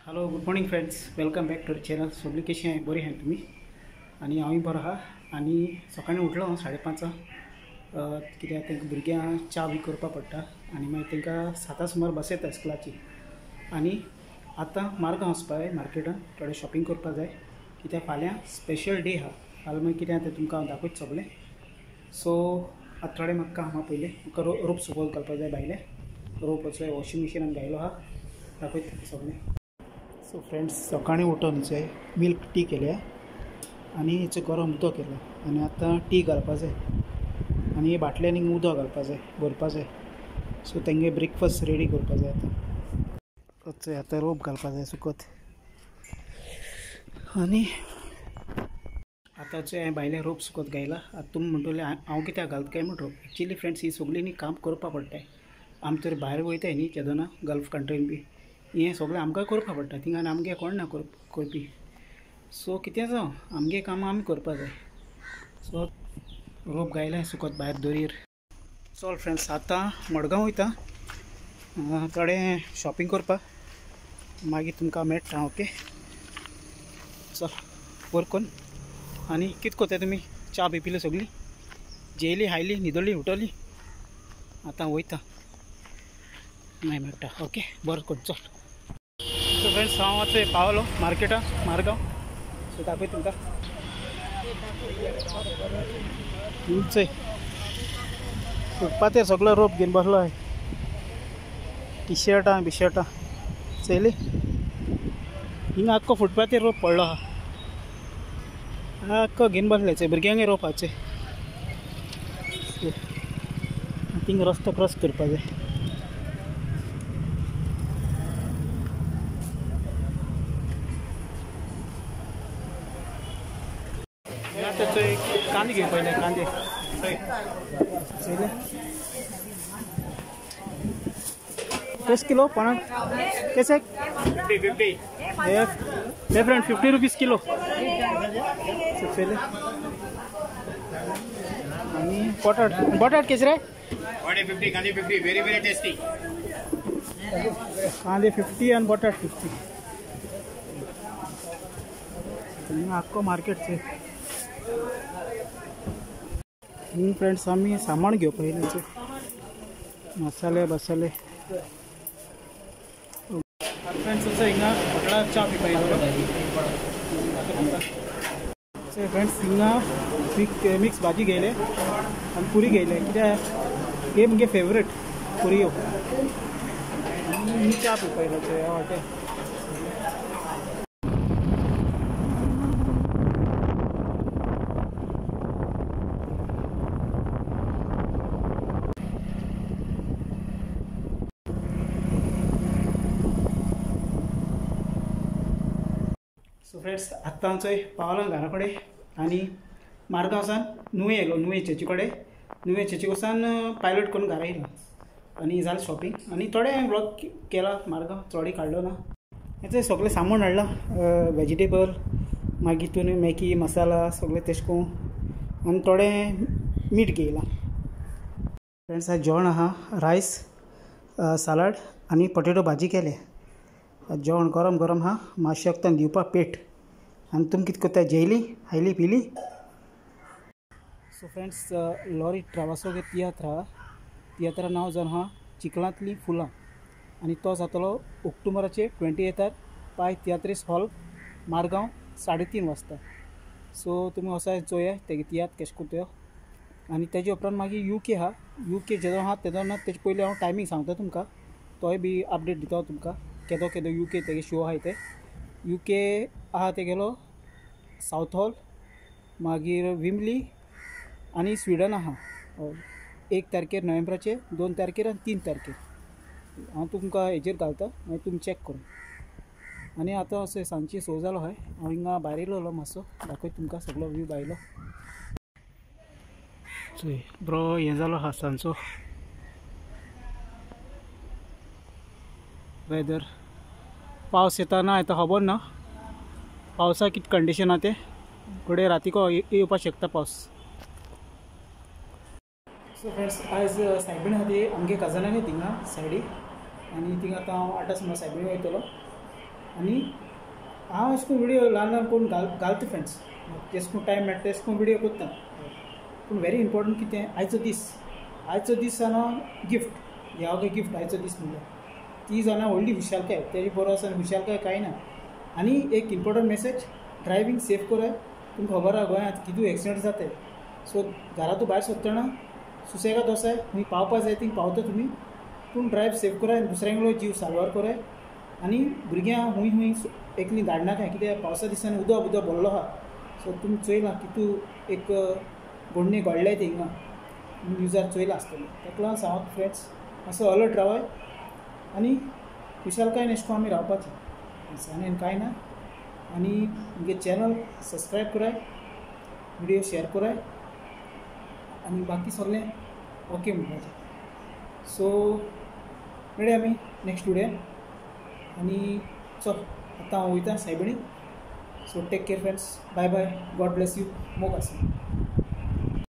Hello good morning friends, welcome back to channel. सगळी कशी आहे? बरी आहे तुम्ही? आनी हांवूय बरो आहा. आनी सकाळीं उठलो हांव 5:30 कित्याक तांकां भुरग्यांक च्या बी करपाक पडटा आनी मागीर तांकां 7 सुमार बस येता स्कुलाची. आनी आतां मार्गांव वचपा जाय, मार्केटान थोडें शॉपिंग करपाक जाय कित्याक फाल्यां स्पेशल डे आहा. फाल्यां मागीर कितें आहा तें तुमकां हांव दाखयता सगळें. सो आतां थोडें म्हाका काम आहा. पयलें म्हाका रोप सुकोवंक घालपाक जाय. भायलें रोप वचोय वॉशिंग मशिनान घायलो आहा, दाखयता सगळें. सो फ्रेंड्स, सकाळीं उठोन चोय मिल्क टी केल्या आनी हेचो गरम उदक केलां आनी आतां टी घालपा जाय आनी बाटल्यांनी उदक घालपा जाय, भरपा जाय. सो तेंगे ब्रेकफास्ट रेडी करपा जाय. आतां चोय आतां रोप घालपा जाय सुकत. आनी आतां चोय हांवें भायलें रोप सुकत घायला. आतां तुमी म्हणटले हांव कित्याक घालता काय म्हण रोप. एक्चुली फ्रेंड्स, ही सगळीं न्ही काम करपा पडटा. आमी तर भायर वयताय न्ही केदोना गल्फ कंट्रीन बी, हें सगळें आमकां करपा पडटा. थिंगा आनी आमगे कोण ना करपी. सो कितें जावं, आमगे कामां आमी करपा जाय. सो रोप घायलें सुकत भायर दोरयेर. चल फ्रेंड्स, आतां मडगांव वयता थोडें शॉपिंग करपाक, मागीर तुमकां मेळटा. ओके, चल बरें कोन्न. आनी कितें करता तुमी? च्या बी पिली सगळी, जेयली खायली न्हिदली उठली, आतां वयता मागीर मेळटा. ओके, बरें कोन्न, चल. सो फ्रेंड्स, हांव आतां पावलो मार्केटान मारगांव. सो दाखय तुमकां चोय फुटपाथेर सगळो रोप घेवन बसलो आहे. टी शर्टां बिशर्टां चोयली, हिंगा आख्खो फुटपाथेर रोप पडलो आहा, आख्खो घेवन बसले. चोय भुरग्यांकय रोप आहा. चोय थिंगा रस्तो क्रॉस करपा जाय. चोय कांदे घेवपा पयले, कांदे चोयले कस किलो? पणा कैसे? 50 डिफरेंट 50 रुपीज किलो. चोयले. आनी बटाट, बटाट केस रे? 50 कांदे 50, व्हेरी व्हेरी टेस्टी. कांदे 50 आनी बटाट 50. आख्खो मार्केट चोय. फ्रेंड्स, आमी सामान घेवपा येयले, मसाले बसाले. फ्रेंड्स, असो हिंगा हॉटेलार च्या पिवपा येयलो. फ्रेंड्स, हिंगा मिक्स भाजी घेयले आनी पुरी घेयले कित्याक हे मुगे फेवरेट पुरयो. आनी च्या पिवपा येयलो ह्या हॉटेल. सो फ्रेंड्स, आत्तां चोय पावला घरा कडेन आनी मारगांव सावन नुवें येयलो. नुवें चर्ची कडेन, नुवें चर्ची कडल्यान पायलट करून घरा येयलो आनी जालें शॉपिंग. आनी थोडें व्लॉग केला मारगांव, चडय काडलो ना. हें सगळें सामान हाडलां, वेजिटेबल, मागीर तितून मॅगी मसाला सगळें तेश करून, आनी थोडें मीठ घेयलां. फ्रेंड्स, आज जेवण आहा रायस, सालाड आनी पटेटो भाजी केले. जेवण गरम गरम आहा, मातशें वखदान दिवपा पेट. आनी तुमी कितें करता? जेयली खायली पिली? सो फ्रेंड्स, लॉरी ट्रावासो तियात्र आहा. तियात्रा नांव जावन आहा चिखलांतलीं फुलां आनी तो जातलो ऑक्टोबराचे 28 पाय तियात्रीस हॉल मारगांव 3:30 वाजता. सो तुमी वचात चोया तेगे तियात्र केश करता. आनी तेजे उपरांत मागीर यूके आहा. यूके जेदो आहा तेदोना तेजे पयलीं हांव टायमींग सांगता तुमकां, तोय बी अपडेट दिता तुमकां केदो केदो यूके तेगे शो आहाय ते. यूके आहा तेगेलो सावथ हॉल, मागीर विमली आनी स्विडन आहा. 1 तारखेर नोव्हेंबराचे, 2 तारखेर आनी 3 तारखेर. हांव तुमकां हेजेर घालता, मागीर तुमी चॅक करून. आनी आतां अशें सांजची 6 जालो हय. हांव हिंगा भायर येयलो मातसो, दाखयता तुमकां सगळो व्यू भायलो. चोय बरो हें जालो आहा सांजचो वेदर. पावस येता ना येता खबर ना, पावसा कितें कंडिशन आहा तें घडये रातीको येवपाक शकता पावस. सो फ्रेंड्स, आयज सायबीण आहा ती आमगे कजनांनी थिंगा सायडी आनी थिंगा आतां हांव 8 सुमार सायबीण वयतलो. आनी हांव अशें करून व्हिडियो ल्हान ल्हान करून घालता फ्रेंड्स, जेश करून टायम मेळटा तेश करून व्हिडियो करता. पूण व्हेरी इम्पोर्टंट कितें, आयचो दीस, आयचो दीस जाणा गिफ्ट, देवागे गिफ्ट आयचो दीस म्हणल्यार ती जाणा व्हडली खुशालकाय, तेजी बरो आसा खुशालकाय कांय ना. आनी एक इम्पोर्टंट मॅसेज, ड्रायव्हींग सेफ कराय. तुमकां खबर आहा गोंयांत कितू एक्सिडंट जाताय. सो घरांतूं भायर सरतना सुसेगाद वसाय, खंय पावपा जाय थिंग पावता तुमी, पूण ड्रायव्ह सेफ कराय, दुसऱ्यांगलो जीव साल्वार कराय. आनी भुरग्यां हुंय हुंय एकलीं धाडनाकाय, कित्याक पावसा दिसांनी उदक उदक भरलो आहा. सो तुमी चोयलां कितू एक घडणी घडल्या ती हिंगा न्यूजार चोयलां आसतलें. ताका लागून सांगत फ्रेंड्स, मातसो अलर्ट रावाय आनी खुशालकायेन अशें करून आमी रावपाचें, आनी कांय ना. आनी मुगे चॅनल सबस्क्रायब कराय, व्हिडियो शेयर कराय आनी बाकी सगळें ओके म्हणपाचें. सो मेळया आमी नेक्स्ट व्हिडियोन. आनी चल आतां हांव वयता सायबिणी. So take care friends, bye bye, God bless you, मोग आसूं.